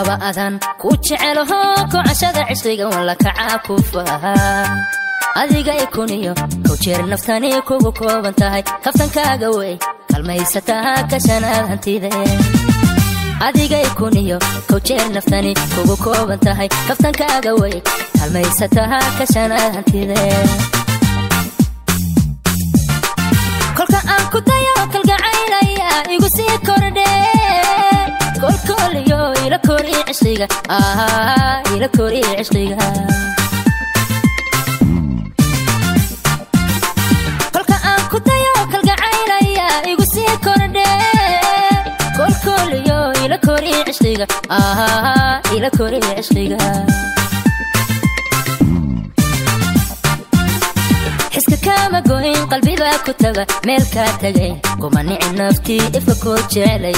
Kaba adan ku jecelaho ku cashada cishqiga wala kaca ku faha adiga ikuniyo ku jeer naftani kugu kooban tahay kaftankaaga wey kalmaysataa kashanaad hantide adiga ikuniyo ku jeer naftani kugu kooban tahay kaftankaaga wey kalmaysataa kashanaad hantide kolka aan ku dayo kalgacaylaya igu sii kordhe kolkoliyo ila kori cishqiga ila kori cishqiga kolka aan ku dayo kalgacaylaya igu sii kordhe kolkoliyo ila kori cishqiga ila kori cishqiga xiska kama goyn qalbiga ku taga meel ka tagay kuma nicin naftii ifka ku jeclay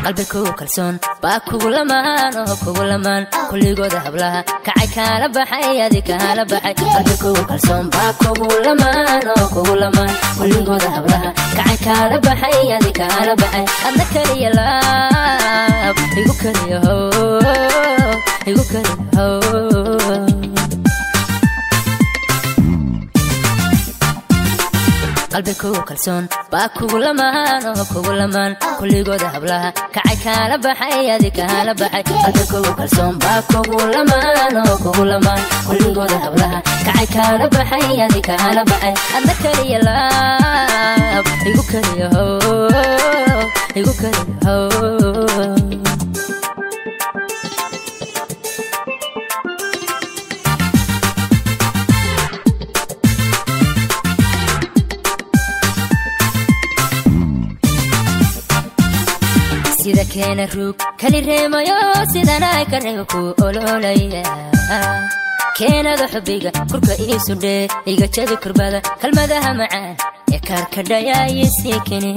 qalbi ku kalsoon baa kugu lamaan oo kugu lamaan kulligooda hablaha kacay kaala baxay adi kaala baxay qalbi ku kalsoon baa kugu lamaan oo kugu lamaan kulligooda hablaha kacay kaala baxay adi kaala baxay adna kaliya laab igu kaliya hoo igu kaliya hoo qalbi ku kalsoon baa kugu lamaan oo kugu lamaan kulligooda hablaha kacay kaala baxay adi kaala baxay qalbi ku kalsoon baa kugu lamaan oo kugu lamaan kulligooda hablaha kacay kaala baxay adi kaala baxay adna kaliya laab igu kaliya hoo igu kaliya hoo sida keena ruug kali reemayo sidana ay ka reebo ku ololaya keenada xubbiga kurka ii sudhee iga jabi kurbada kalmadaha macaan ee kaarkadhaya ii sii kene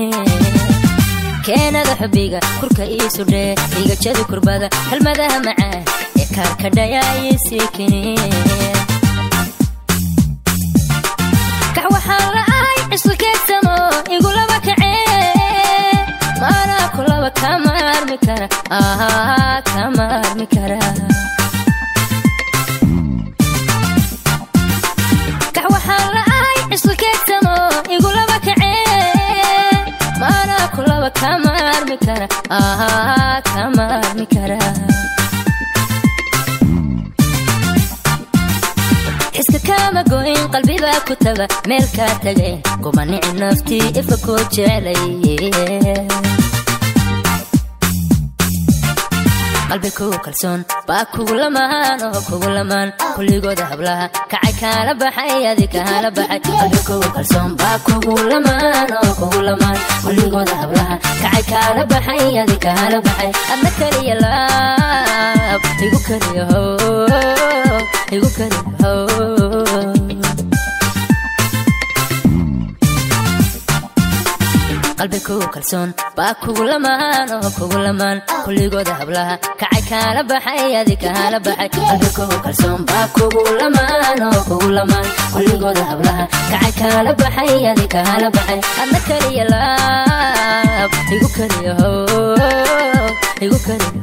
keenada xubbiga kurka ii sudhee iga jabi kurbada kalmadaha macaan ee kaarkadhaya ii sii kene kax waxaan la'ahay cishqi keegsamo igu laba kacee maana kulaba kama armi kara kama armi kara kax waxaan la'ahay cishqi keegsamo igu laba kacee maana kulaba kama armi kara kama armi kara xiska kama goyn qalbiga ku taga meel ka tagay kuma nicin naftii ifka ku jeclay qalbi ku kalsoon baa kugu lamaan oo kugu lamaan kulligooda hablaha kacay kaala baxay adi kaala baxay qalbi ku kalsoon baa kugu lamaan oo kugu lamaan kulligooda hablaha kacay kaala baxay adi kaala baxay adna kaliya laab igu kaliya hoo igu kaliya hoo qalbi ku kalsoon baa kugu lamaan oo kugu lamaan kulligooda hablaha kacay kaala baxay adi kaala baxay qalbi ku kalsoon baa kugu lamaan oo kugu lamaan kulligooda hablaha kacay kaala baxay adi kaala baxay adna kaliya laab igu kaliya hoo igu kaliya